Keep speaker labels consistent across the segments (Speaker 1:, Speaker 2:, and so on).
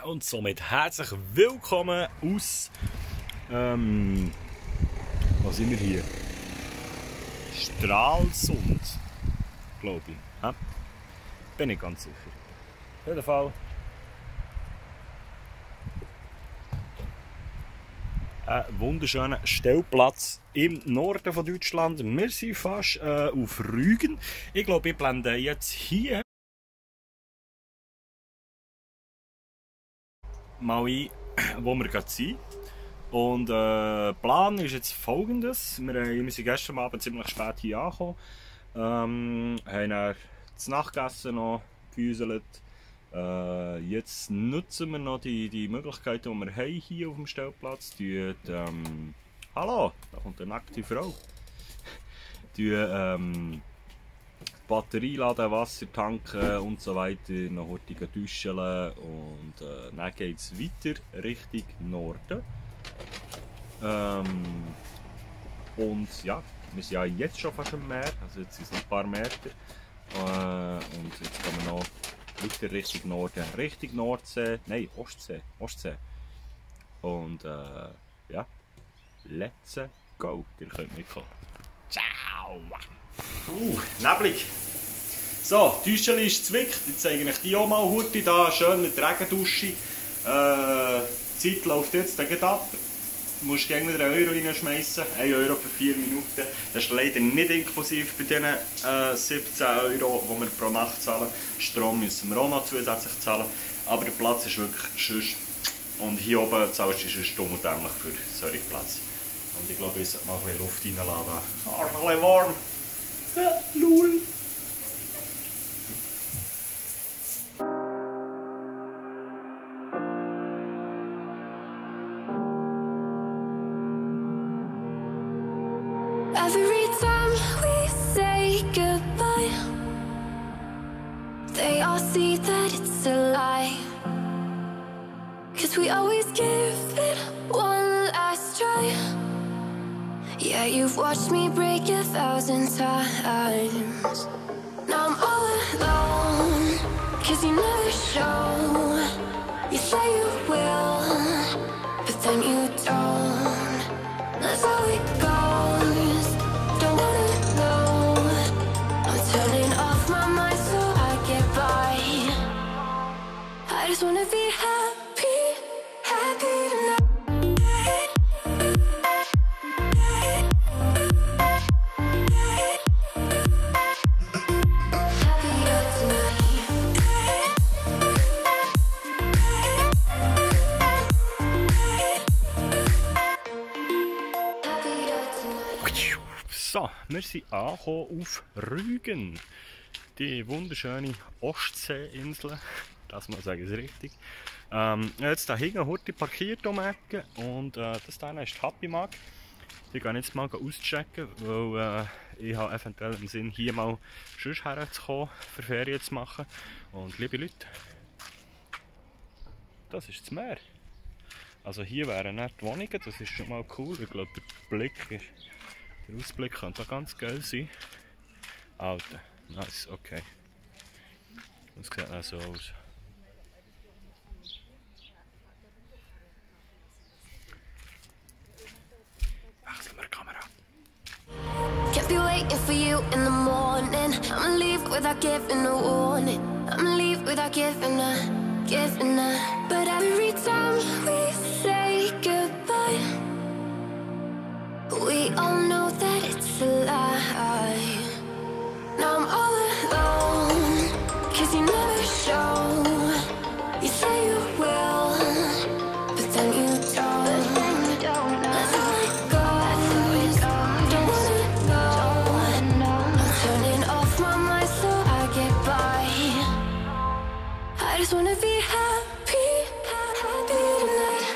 Speaker 1: Und somit herzlich willkommen aus, was sind wir hier? Stralsund, glaube ich. Ja? Bin nicht ganz sicher. Auf jeden Fall. Ein wunderschöner Stellplatz im Norden von Deutschland. Wir sind fast auf Rügen. Ich glaube, ich blende jetzt hier mal ein, wo wir gerade sind. Und der Plan ist jetzt folgendes. Wir sind gestern Abend ziemlich spät hier angekommen. Haben dann zu Nacht gegessen, noch gefüßelt. Jetzt nutzen wir noch die Möglichkeiten, die wir haben hier auf dem Stellplatz. Hallo, da kommt eine nackte Frau. Batterie laden, Wasser tanken und so weiter, noch heute duschen und dann geht es weiter Richtung Norden. Und ja, wir sind ja jetzt schon fast am Meer, also jetzt sind es noch ein paar Meter. Und jetzt kommen wir noch weiter Richtung Norden, Richtung Nordsee, nein, Ostsee. Und ja, let's go, ihr könnt mitkommen. Ciao! Neblig! So, die Täuschchen ist zwickt, jetzt zeige ich die auch mal heute da, schön mit Regendusche. Die Zeit läuft jetzt gleich ab. Du musst gerne wieder 1 Euro reinschmeißen, 1 Euro für 4 Minuten. Das ist leider nicht inklusive bei den 17 Euro, die wir pro Nacht zahlen. Strom müssen wir auch noch zusätzlich zahlen. Aber der Platz ist wirklich schön. Und hier oben zahlst du stumm und dämlich für solchen Platz. Und ich glaube, ich sollte mal ein bisschen Luft reinladen. Ein bisschen warm. Ja, lul.
Speaker 2: Every time we say goodbye, they all see that it's a lie. 'Cause we always give it one last try. Yeah, you've watched me break 1,000 times. Now I'm all alone, 'cause you never show. You say you will, but then you don't. That's how it goes. Don't wanna know. I'm turning off my mind so I get by. I just wanna be happy, happy tonight.
Speaker 1: So, wir sind angekommen auf Rügen, die wunderschöne Ostseeinsel, das mal sagen ist richtig. Jetzt da hinten heute parkiert um die Ecke und das hier ist die Happy Mag. Die gehe jetzt mal auschecken, weil ich habe eventuell im Sinn, hier mal sonst herzukommen, für Ferien zu machen. Und liebe Leute, das ist das Meer. Also hier wären nicht die Wohnungen, das ist schon mal cool. Ich glaube, der Ausblick könnte ganz geil sein. Alter, nice, okay. Das sieht auch so aus. Wechseln wir die Kamera.
Speaker 2: Can't be waiting for you in the morning. I'ma leave without giving a warning. I'ma leave without giving a. But every time we say goodbye, we all know that it's a lie. Now I'm all alone, 'cause you never show. You say you will, but then you don't. That's how it goes. Don't wanna know. I'm turning off my mind so I get by. I just wanna be happy, happy tonight.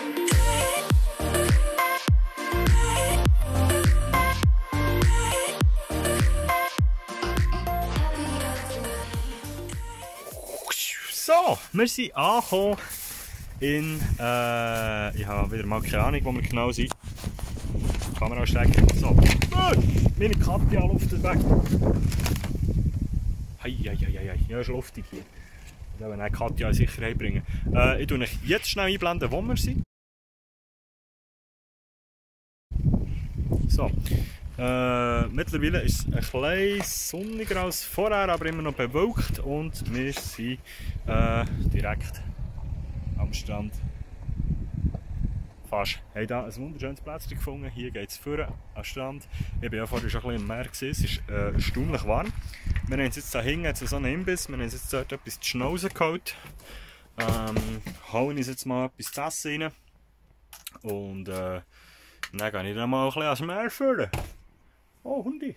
Speaker 1: So, wir sind angekommen in, ich habe wieder mal keine Ahnung, wo wir genau sind. Kamera stecken. So, meine Katja luftet weg. Hei, ja, ist luftig hier. dann Katja in Sicherheit bringen. Ich tue euch jetzt schnell einblenden, wo wir sind. So. Mittlerweile ist es ein bisschen sonniger als vorher, aber immer noch bewölkt und wir sind direkt am Strand. Fast. Wir haben hier ein wunderschönes Plätzchen gefunden. Hier geht es vorne am Strand. Ich war ja vorher schon ein bisschen im Meer. Es ist erstaunlich warm. Wir haben jetzt hier hinten jetzt so einen Imbiss. Wir haben uns jetzt dort etwas zu schnauzen geholt. Hauen uns jetzt mal etwas zu essen rein. Und dann gehe ich dann mal ein bisschen ans Meer führen. Oh, Hundi!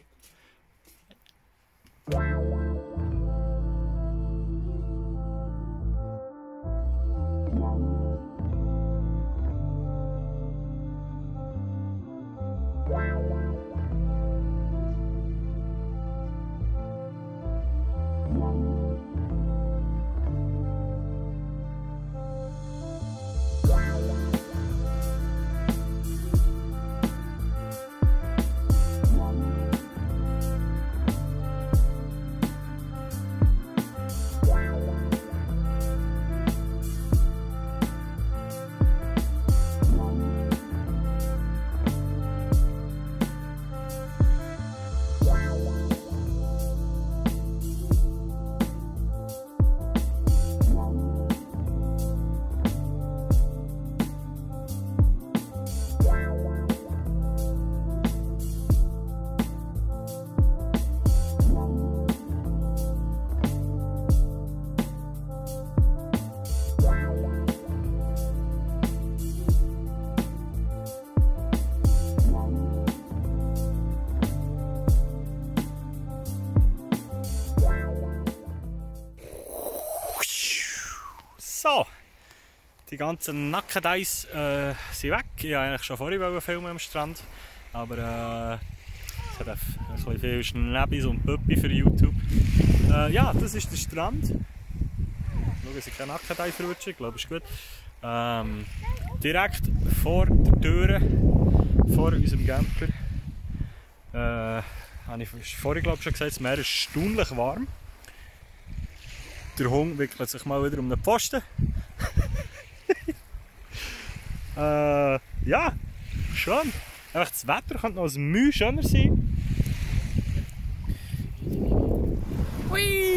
Speaker 1: So, die ganzen Nackendeis sind weg. Ich wollte eigentlich schon vorher filmen am Strand, aber es hat ein bisschen viel Schnäppis und Puppi für YouTube. Ja, das ist der Strand. Schauen, Sie keine Nackendeis verrutschen, ich glaube, ist gut. Direkt vor der Tür, vor unserem Camper, habe ich vorhin glaube ich schon gesagt, das Meer ist erstaunlich warm. Der Hund wickelt sich mal wieder um den Pfosten. Ja, schön. Einfach das Wetter könnte noch als Mühe schöner sein. Hui!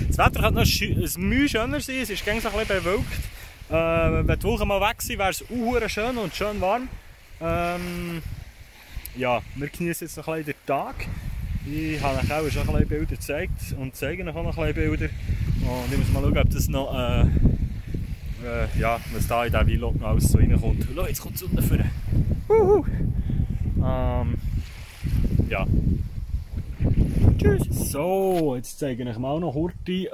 Speaker 1: Das Wetter könnte noch als Mühe schöner sein. Es ist gängig so ein bisschen bewölkt. Wenn die Woche mal weg sind, wäre es auch schön und schön warm. Ja, wir genießen jetzt noch ein bisschen den Tag. Ich habe euch auch schon ein bisschen Bilder gezeigt und zeige euch auch noch ein bisschen Bilder. Und ich muss mal schauen, ob das noch, ja, was da in diesem Vlog noch alles so reinkommt. Schau, jetzt kommt die Sonne vor. Ja. Tschüss. So, jetzt zeige ich euch mal noch Horti,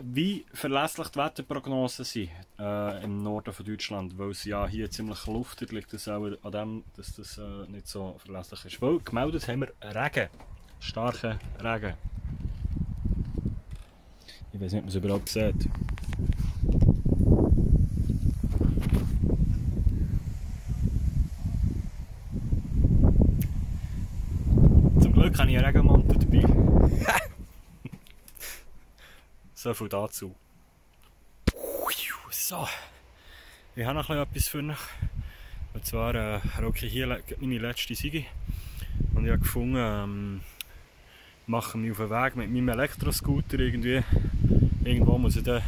Speaker 1: wie verlässlich die Wetterprognosen sind im Norden von Deutschland, weil es ja hier ziemlich luftig liegt, das auch an dem, dass das nicht so verlässlich ist. Weil gemeldet haben wir Regen, starken Regen. Ich weiß nicht, ob man es überhaupt sieht. Zum Glück habe ich einen Regenmantel dabei. So viel dazu. So, ich habe noch etwas für euch. Und zwar rocke ich hier meine letzte Siege. Und ich habe gefunden, mache mich auf den Weg mit meinem Elektroscooter irgendwie. Irgendwo muss ich den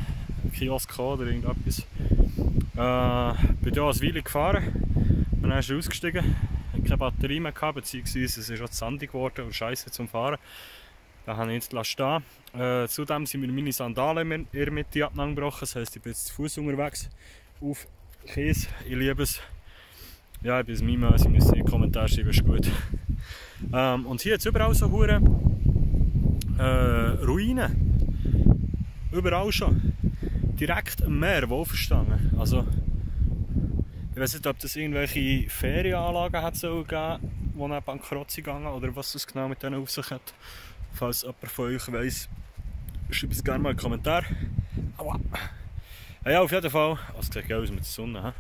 Speaker 1: Kiosk kommen oder irgendetwas. Bin hier eine Weile gefahren und dann ist er ausgestiegen. Ich hatte keine Batterie mehr gehabt, beziehungsweise es ist auch sandig geworden und scheiße zum Fahren. Da habe ich jetzt stehen. Zudem sind mir meine Sandalen in der Mitte abgebrochen. Das heisst, ich bin jetzt zu Fuß unterwegs auf Käse. Ich liebe es. Ja, ich bin ein Mime, Sie müssen in die Kommentare schreiben, ist gut. Und hier jetzt überall so hure Ruinen. Überall schon. Direkt am Meer, Wolferstangen. Also, ich weiß nicht, ob das irgendwelche Ferienanlagen hat gegeben, die dann bankrott sind gegangen oder was das genau mit denen auf sich hat. Falls jemand von euch weiss, schreibt es gerne mal in den Kommentar. Aua. Ja, auf jeden Fall. Also, es sieht geil aus mit der Sonne.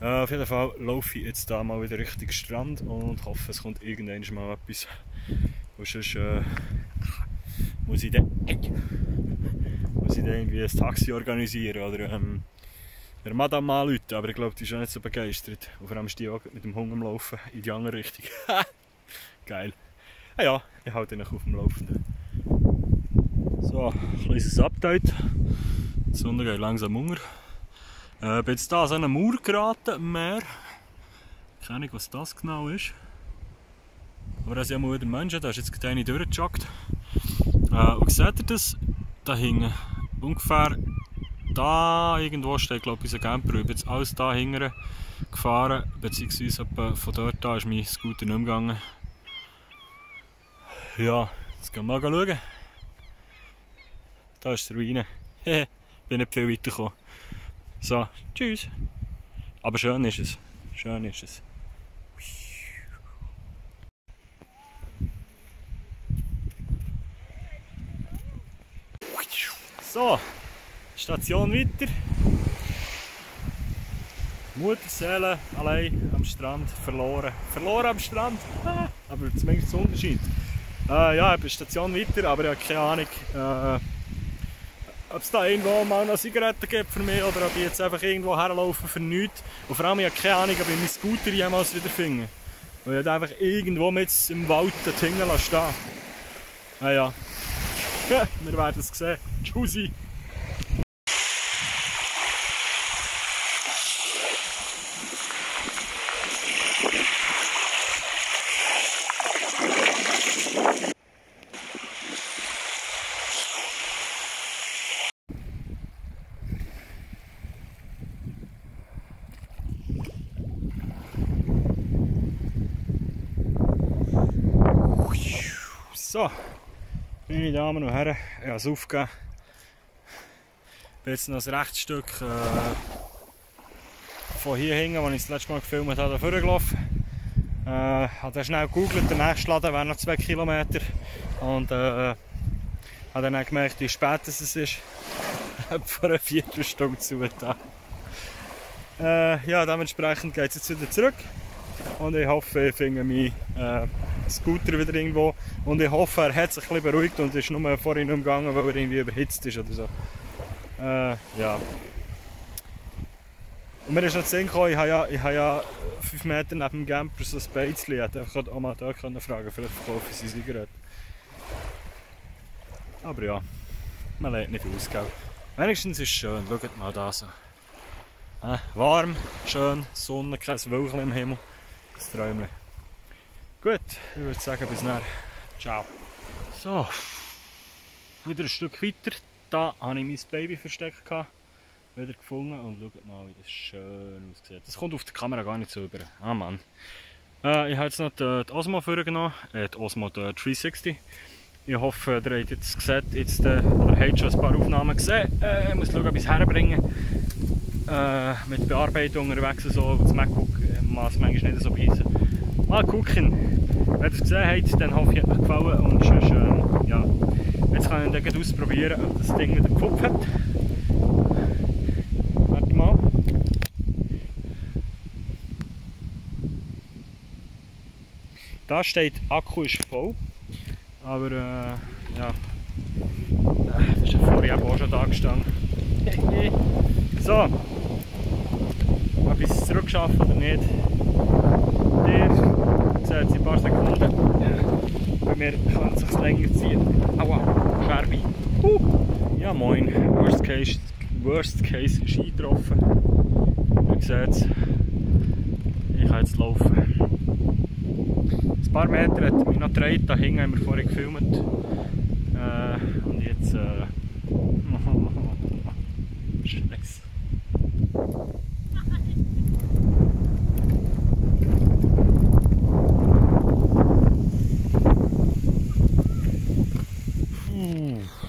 Speaker 3: Auf jeden Fall laufe ich jetzt da mal wieder Richtung Strand und hoffe, es kommt irgendwann mal etwas. Und sonst muss ich dann irgendwie ein Taxi organisieren oder der Madame anrufen, aber ich glaube, die ist auch nicht so begeistert. Und vor allem ist die auch mit dem Hunger am Laufen in die andere Richtung. Geil. Ah ja, ich halte ihn auf dem Laufenden. So, ein kleines Update. Die Sonne geht langsam unter. Ich bin jetzt hier an so eine Mauer geraten am Meer. Keine Ahnung, was das genau ist. Aber das ist ja mal wieder Menschen, da ist jetzt gerade eine durchgejoggt. Und seht ihr das? Da hinten, ungefähr da irgendwo steht, glaube ich, unser Camper. Ich bin jetzt alles da hinten gefahren, beziehungsweise etwa von dort da ist mein Scooter nicht mehr gegangen. Ja, jetzt gehen wir mal schauen. Da ist die Ruine. Ich bin nicht viel weitergekommen. So, tschüss. Aber schön ist es. Schön ist es. So, Station weiter. Mutterseele allein am Strand, verloren. Verloren am Strand, aber zumindest der Unterschied. Ja, ich bin Station weiter, aber ich habe keine Ahnung, ob es da irgendwo mal noch Zigaretten gibt für mich oder ob ich jetzt einfach irgendwo herlaufe für nichts. Und vor allem ich habe keine Ahnung, ob ich meinen Scooter jemals wieder finde. Weil ich einfach irgendwo mit im Wald dort hinten stehen. Ah ja. Wir werden es sehen. Tschüssi! So, meine Damen und Herren, ich habe es aufgegeben. Ich bin jetzt noch ein Rechtsstück von hier hinten, wo ich das letzte Mal gefilmt habe, vorgelaufen. Ich habe dann schnell gegoogelt, der nächste Laden wäre noch 2 Kilometer. Und habe dann gemerkt, wie spät es ist. Ich habe vor einer Viertelstunde zugetan. Ja, dementsprechend geht es jetzt wieder zurück. Und ich hoffe, ich finde meinen Scooter wieder irgendwo. Und ich hoffe, er hat sich ein bisschen beruhigt und ist nur vorhin umgegangen, weil er irgendwie überhitzt ist oder so. Ja. Und mir ist noch zu sehen gekommen, ich habe ja 5 Meter neben dem Camper so ein Beizli. Ich hätte auch mal da fragen können, vielleicht verkaufe ich sie Zigaretten. Aber ja, man lernt nicht aus, gell? Wenigstens ist es schön, schaut mal da so. Warm, schön, Sonne, kein Wölkchen im Himmel. Das Träumchen. Gut, ich würde sagen, bis nachher. Ciao. So, wieder ein Stück weiter. Da habe ich mein Baby versteckt. Wieder gefunden und schaut mal, wie das schön aussieht. Das kommt auf der Kamera gar nicht so über. Ah Mann. Ich habe jetzt noch die Osmo vorgenommen, die Osmo 360. Ich hoffe, ihr habt jetzt gesehen, oder habt schon ein paar Aufnahmen gesehen. Ich muss schauen, ob ich es herbringe. Mit Bearbeitung unterwegs und so. Das MacBook mag es manchmal nicht so beißen. Mal gucken. Wenn ihr es gesehen habt, dann hoffe ich, es hat euch gefallen. Und sonst, ja. Jetzt kann ich dann ausprobieren, ob das Ding wieder gepupft hat. Warte mal. Da steht, Akku ist voll. Aber ja. Das ist ja vorher auch schon da gestanden. So. Ob ich es zurückschaffe oder nicht. Ihr seht es in ein paar Sekunden. Bei mir kann es sich länger ziehen. Aua, Scherbe. Ja moin, Worst Case ist eingetroffen. Ihr seht es, ich kann jetzt laufen. Ein paar Meter hat mich noch gedreht, da hinten haben wir vorhin gefilmt. Und jetzt Scheiße.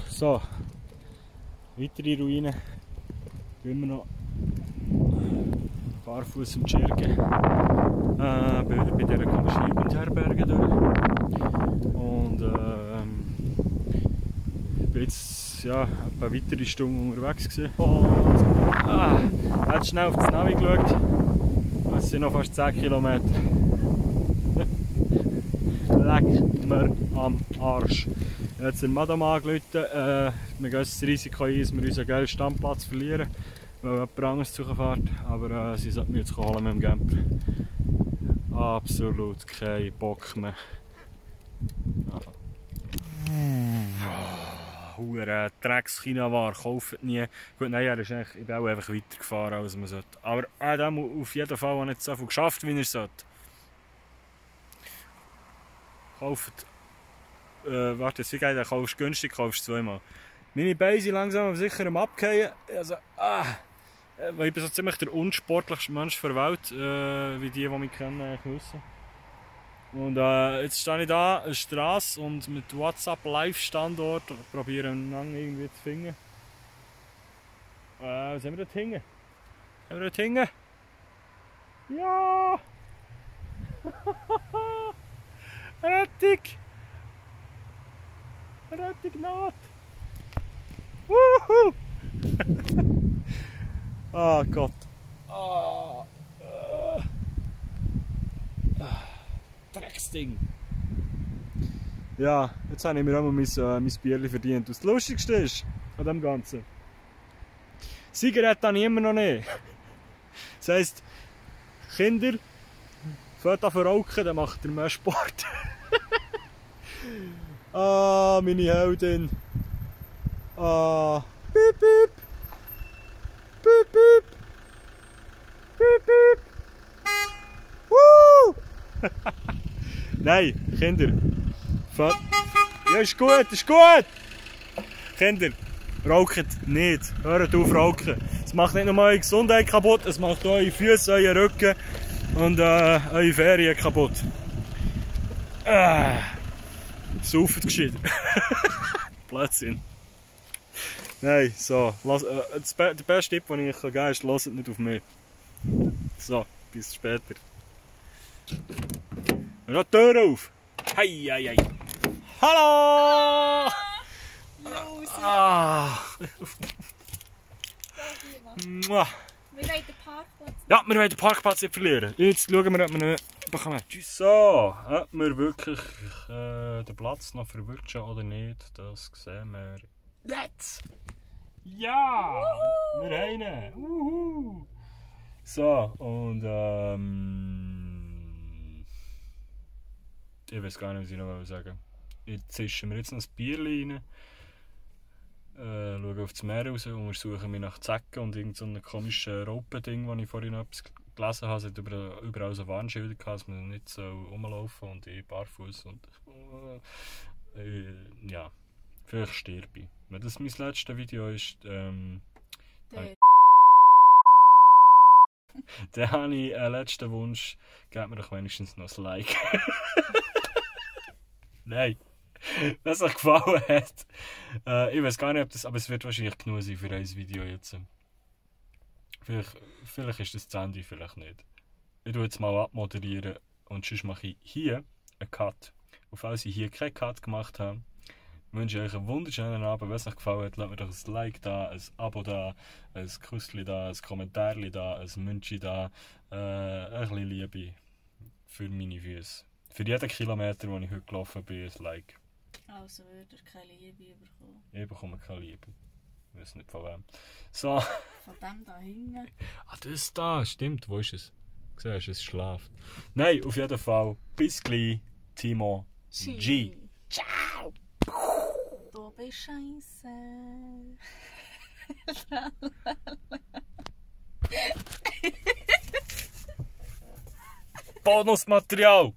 Speaker 3: So, weitere Ruinen, immer noch barfuß und Schirgen, bei dieser Jugendherberge durch. Und bin jetzt ja, eine weitere Stunde unterwegs gewesen. Hat schnell auf das Navi geschaut. Es sind noch fast 10 Kilometer. Leck mir am Arsch. Jetzt sind Madame angerufen. Wir gehen das Risiko ein, dass wir unseren geilen Standplatz verlieren, weil jemand anderes zufährt. Aber sie sollten mich jetzt holen mit dem Camper. Absolut kein Bock mehr. Hure Dreckschina-War, kauft nie. Gut, nein, ich bin auch einfach weitergefahren, als man sollte. Aber der hat auf jeden Fall nicht so viel geschafft, wie er sollte. Kauft. Warte, wie geht der? Kaufst günstig, kaufst zweimal. Meine Beine sind langsam aber sicher am Abgehen. Also, weil ich bin so ziemlich der unsportlichste Mensch der Welt, wie die mich kennen, eigentlich wissen. Und jetzt stehe ich da an der Straße und mit WhatsApp Live-Standort probiere einen irgendwie zu finden. Was haben wir dort hinten? Haben wir dort hinten? Ja! Rettung! Rettung Not! Wuhu! Oh Gott! Drecksding! Ja, jetzt habe ich mir auch mal mein Bierchen verdient. Das Lustigste ist an dem Ganzen: Zigaretten habe ich immer noch nicht. Das heisst, Kinder, fängt an zu rauchen, dann macht ihr mehr Sport. Meine Heldin. Piep, piep. Piep, piep. Piep, piep. Woo! Nein, Kinder. Ja, ist gut, ist gut! Kinder, raucht nicht. Hört auf rauchen. Es macht nicht nur eure Gesundheit kaputt, es macht auch eure Füße, euren Rücken und eure Ferien kaputt. Saufen gescheiter. Blödsinn. Nein, so. Der beste Tipp, den ich geben kann, ist, hört nicht auf mich. So, bis später. Ja, die Tür auf! Hei, hei, hei! Hallo!
Speaker 4: Wir wollen den Parkplatz.
Speaker 3: Ja, wir wollen den Parkplatz nicht verlieren. Jetzt schauen wir, ob wir ihn bekommen. So, ob wir wirklich den Platz noch verwirklichen oder nicht, das sehen wir jetzt. Ja! Wir haben ihn! So, und ich weiß gar nicht, was ich noch sagen will. Jetzt zischen wir jetzt noch ein Bierchen rein. Schauen auf das Meer raus und untersuchen mich nach Zecken und irgend so einem komischen Raupending, das ich vorhin noch etwas gelesen habe. Es hat überall so Warnschilder gehabt, dass man nicht so rumlaufen und ich barfuß und ja, vielleicht sterbe ich. Wenn das mein letztes Video ist, dann habe ich einen letzten Wunsch, gebt mir doch wenigstens noch ein Like. Nein. Wenn es euch gefallen hat. Ich weiß gar nicht, ob das, aber es wird wahrscheinlich genug sein für ein Video jetzt. Vielleicht ist das Ende, vielleicht nicht. Ich tue jetzt mal abmoderieren und sonst mache ich hier einen Cut. Und falls ich hier keinen Cut gemacht habe, wünsche ich euch einen wunderschönen Abend. Wenn es euch gefallen hat, lasst mir doch ein Like da, ein Abo da, ein Küsschen da, ein Kommentar da, ein Münchi da, ein bisschen Liebe für meine Füße. Für jeden Kilometer, den ich heute gelaufen bin, ein Like.
Speaker 4: Also würde ich keine Liebe bekommen.
Speaker 3: Ich bekomme keine Liebe. Ich weiß nicht von wem. So.
Speaker 4: Von dem da hinten.
Speaker 3: Das da, stimmt. Wo ist es? Siehst du, es schläft. Nein, auf jeden Fall. Bis gleich, Timo G. Ciao!
Speaker 4: Du bist scheiße.
Speaker 3: Bonusmaterial!